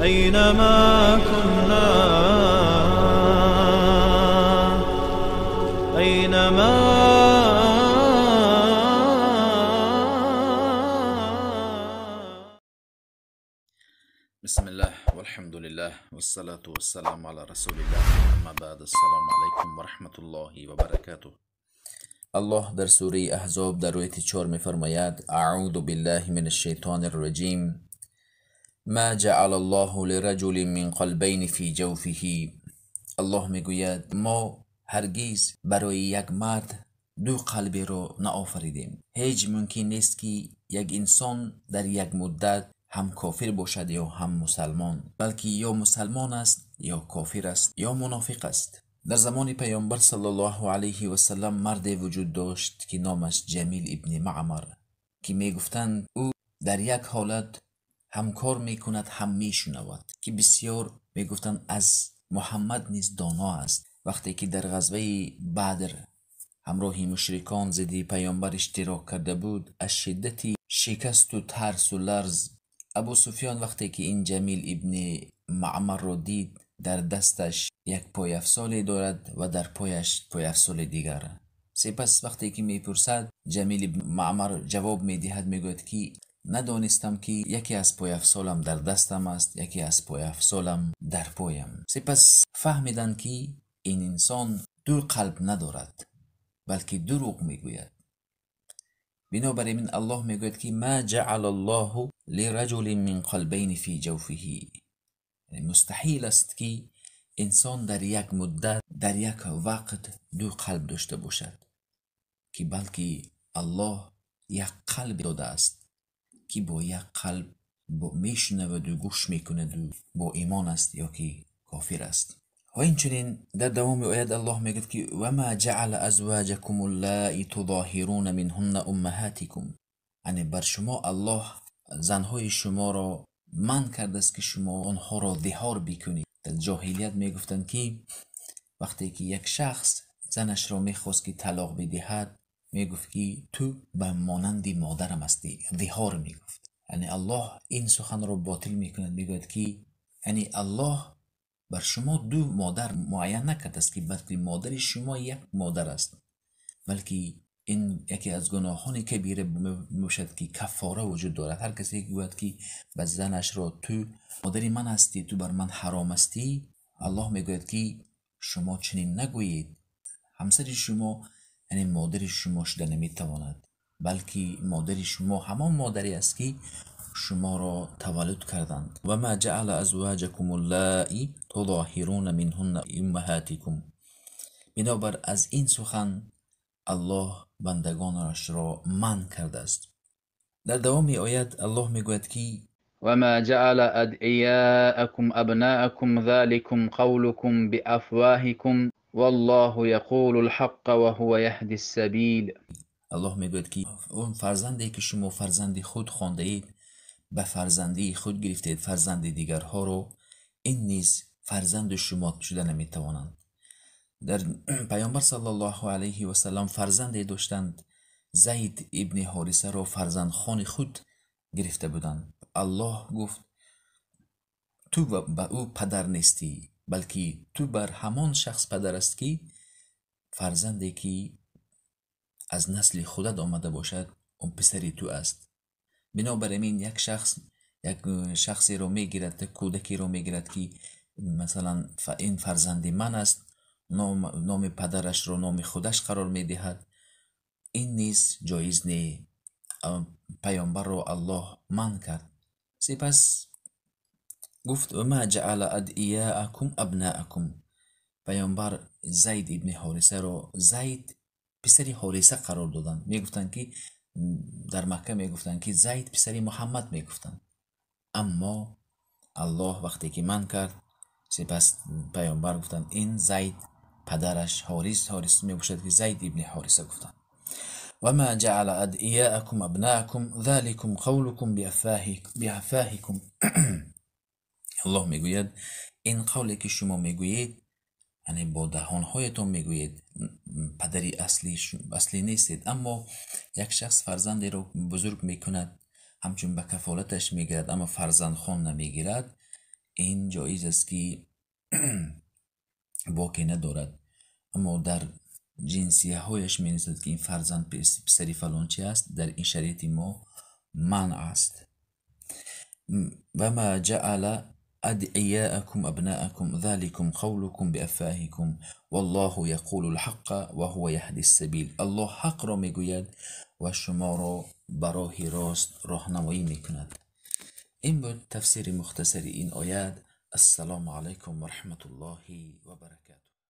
أينما كنا، أينما. بسم الله والحمد لله والصلاة والسلام على رسول الله، أما بعد، السلام علیکم و رحمة الله و برکاته. الله در سوره احزاب در آیت 4 می‌فرماید: اعوذ بالله من الشیطان الرجیم، ما جعل الله لرجل من قلبین فی جوفه. الله میگوید ما هرگز برای یک مرد دو قلب را نآفریدیم. هیچ ممکن نیست که یک انسان در یک مدت هم کافر باشد یا هم مسلمان، بلکه یا مسلمان است یا کافر است یا منافق است. در زمان پیامبر صلی الله علیه و سلم مرد وجود داشت که نامش جمیل ابن معمر، که میگفتند او در یک حالت هم کار میکند هم میشنود، که بسیار میگفتند از محمد نیز دانا است. وقتی که در غزوه بدر همراه مشرکان ضد پیامبر اشتراک کرده بود، از شدت شکست و ترس و لرز، ابو سفیان وقتی که این جمیل ابن معمر را دید، در دستش یک پایافزال دارد و در پایش پایافزال دیگر. سپس وقتی که میپرسد، جمیل ابن معمر جواب میدهد، میگوید که ندانستم که یکی از پایافزالم در دستم است، یکی از پایافزالم در پایم. سپس فهمیدند که این انسان دو قلب ندارد، بلکه دروغ میگوید. بنابراین الله میگوید که ما جعل الله لرجل من قلبین فی جوفه، یعنی مستحیل است که انسان در یک مدت، در یک وقت دو قلب داشته باشد، که بلکه الله یک قلب داده است که با یک قلب میشنود و گوش میکند و با ایمان است یا که کافر است. و اینچنین در دوام آیت الله میگوید که و ما جعل ازواجکم اللائي تظاهرون منهن امهاتکم، یعنی بر شما الله زنهای شما را منع کرده است که شما آنها را ظهار بکنید. در جاهلیت میگفتند که وقتی که یک شخص زنش را میخواست که طلاق بدهد، میگفت که تو به مانند مادرم هستی، ظهار میگفت. یعنی الله این سخن را باطل میکند، میگوید که یعنی الله بر شما دو مادر معین نکرده است که بلکه مادر شما یک مادر است، بلکه این یکی از گناهان کبیره میباشد که کفاره وجود دارد. هر کسی که گوید که به زنش را تو مادر من هستی، تو بر من حرام هستی، الله میگوید که شما چنین نگویید. همسر شما یعنی مادر شما شده نمیتواند، بلکه مادر شما همان مادری است که شما را تولد کردند. و ما جعل ازواجکم اللائي تظاهرون منهن امهاتکم. بنابر از این سخن الله بندگانش را منع کرده است. در دوام آیت الله میگوید که و ما جعل ادعیاءکم ابناءکم ذلکم قولکم بافواهکم والله یقول الحق وهو یهدی السبیل. الله میگوید که اون فرزندی که شما فرزند خود خوانده اید، به فرزندی خود گرفتید، فرزند دیگرها رو، این نیز فرزند شما شده نمیتوانند. در پیامبر صلی الله علیه و سلم فرزندی داشتند، زید ابن حارثه را فرزندخوان خود گرفته بودند. الله گفت تو به او پدر نیستی، بلکه تو بر همان شخص پدر است که فرزندی که از نسل خودت آمده باشد، اون پسری تو است. بنابراین یک شخص یک شخصی رو میگیرد، یک کودکی رو میگیرد که مثلا این فرزند من است، نام پدرش رو نام خودش قرار میدهد، این نیز جایز نی. پیامبر رو الله منع کرد. سپس گفت و ما جعل ادعیاءکم ابناءکم. پیامبر زید ابن حارثه رو زید پسر حارثه قرار دادند. میگفتند که در مکه میگفتند که زید پسر محمد میگفتند، اما الله وقتی که منع کرد، سپس پیامبر گفتند این زید پدرش حارث میباشد که زید ابن حارثه گفتند. و ما جعل ادعیاءکم ابناءکم ذلکم قولکم بافواهکم. الله میگوید این قولی که شما میگویید، یعنی با دهانهایتان میگویید، پدری اصلی نیستید. اما یک شخص فرزندی را بزرگ میکند، همچون به کفالتش میگیرد، اما فرزند خون نمیگیرد، Ин ҷоиз аст, ки боке надорад, аммо дар ҷинсияҳояш менависад, ки ин фарзанд писари фалончи аст, дар ин шариати мо манъ аст. Вама ҷаала أدعياءكم أبناءكم ذلكم قولكم بأفواهكم والله يقول الحق وهو يهدي السبيل. Аллоҳ ҳақро мегӯяд ва шуморо ба роҳи рост роҳнамоӣ мекунад. Ин буд тафсири мухтасари ин оят. Ассалому алайкум ва раҳматуллоҳи ва баракатуҳ.